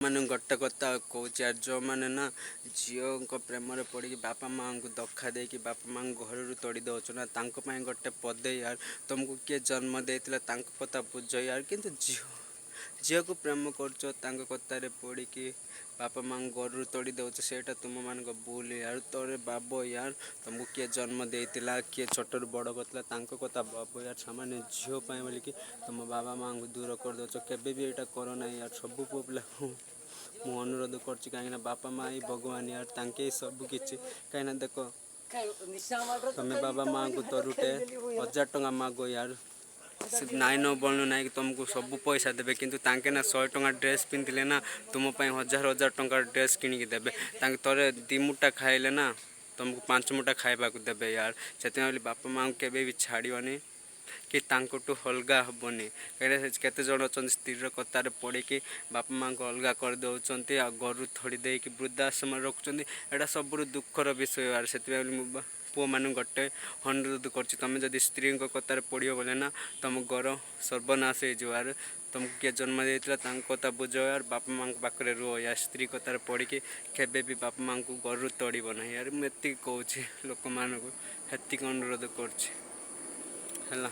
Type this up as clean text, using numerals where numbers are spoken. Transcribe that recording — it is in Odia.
ମାନେ ଗୋଟେ କଥା କହୁଛି ୟାର, ଯେଉଁମାନେ ନା ଝିଅଙ୍କ ପ୍ରେମରେ ପଡ଼ିକି ବାପା ମାଆଙ୍କୁ ଧୋକା ଦେଇକି ବାପା ମାଆଙ୍କୁ ଘରରୁ ତଡ଼ି ଦେଉଛ ନା, ତାଙ୍କ ପାଇଁ ଗୋଟେ ପଦେ ୟାର, ତୁମକୁ କିଏ ଜନ୍ମ ଦେଇଥିଲା ତାଙ୍କ କଥା ବୁଝ ୟାର। କିନ୍ତୁ ଝିଅକୁ ପ୍ରେମ କରୁଛ, ତାଙ୍କ କଥାରେ ପଡ଼ିକି ବାପା ମାଆଙ୍କୁ ଘରରୁ ତଡ଼ି ଦେଉଛ, ସେଇଟା ତୁମମାନଙ୍କ ଭୁଲ ୟାର। ଥରେ ଭାବ ୟାର, ତୁମକୁ କିଏ ଜନ୍ମ ଦେଇଥିଲା, କିଏ ଛୋଟରୁ ବଡ଼ କରିଥିଲା, ତାଙ୍କ କଥା ଭାବ ୟାର। ସାମାନ୍ୟ ଝିଅ ପାଇଁ ବୋଲିକି ତୁମ ବାବା ମାଆଙ୍କୁ ଦୂର କରିଦେଉଛ, କେବେ ବି ଏଇଟା କର ନାହିଁ ୟାର। ସବୁ ପୁଅ ପିଲାକୁ ମୁଁ ଅନୁରୋଧ କରୁଛି, କାହିଁକିନା ବାପା ମା ହିଁ ଭଗବାନ ୟାର, ତାଙ୍କେ ହିଁ ସବୁ କିଛି। କାହିଁକିନା ଦେଖ, ତମେ ବାବା ମାଆଙ୍କୁ ତରୁଟେ 1000 ଟଙ୍କା ମାଗ ୟାର, ସେ ନାଇଁ ନ ବଳୁ ନାଇଁ ତୁମକୁ ସବୁ ପଇସା ଦେବେ। କିନ୍ତୁ ତାଙ୍କେ ନା 100 ଟଙ୍କା ଡ୍ରେସ୍ ପିନ୍ଧିଲେ ନା ତୁମ ପାଇଁ ହଜାର ହଜାର ଟଙ୍କାର ଡ୍ରେସ୍ କିଣିକି ଦେବେ। ତାଙ୍କେ ଥରେ 2 ମୁଠା ଖାଇଲେ ନା ତୁମକୁ 5 ମୁଠା ଖାଇବାକୁ ଦେବେ ୟାର। ସେଥିପାଇଁ ବୋଲି ବାପା ମାଆଙ୍କୁ କେବେ ବି ଛାଡ଼ିବନି କି ତାଙ୍କଠୁ ଅଲଗା ହେବନି। କାହିଁକିନା କେତେ ଜଣ ଅଛନ୍ତି, ସ୍ତ୍ରୀର କଥାରେ ପଡ଼ିକି ବାପା ମାଆଙ୍କୁ ଅଲଗା କରିଦେଉଛନ୍ତି ଆଉ ଘରୁ ତଡ଼ି ଦେଇକି ବୃଦ୍ଧାଶ୍ରମରେ ରଖୁଛନ୍ତି। ଏଇଟା ସବୁଠୁ ଦୁଃଖର ବିଷୟ ୟାର। ସେଥିପାଇଁ ବୋଲି ମୁଁ ପୁଅମାନଙ୍କୁ ଗୋଟେ ଅନୁରୋଧ କରୁଛି, ତୁମେ ଯଦି ସ୍ତ୍ରୀଙ୍କ କଥାରେ ପଡ଼ିବ ବୋଲେ ନା ତୁମ ଘର ସର୍ବନାଶ ହେଇଯିବ ୟାର। ତୁମକୁ କିଏ ଜନ୍ମ ଦେଇଥିଲା ତାଙ୍କ କଥା ବୁଝ ୟାର, ବାପା ମାଆଙ୍କ ପାଖରେ ରୁହ ୟାର। ସ୍ତ୍ରୀ କଥାରେ ପଡ଼ିକି କେବେ ବି ବାପା ମାଆଙ୍କୁ ଘରୁ ତଡ଼ିବ ନାହିଁ ୟାର। ମୁଁ ଏତିକି କହୁଛି ଲୋକମାନଙ୍କୁ, ସେତିକି ଅନୁରୋଧ କରୁଛି, ହେଲା।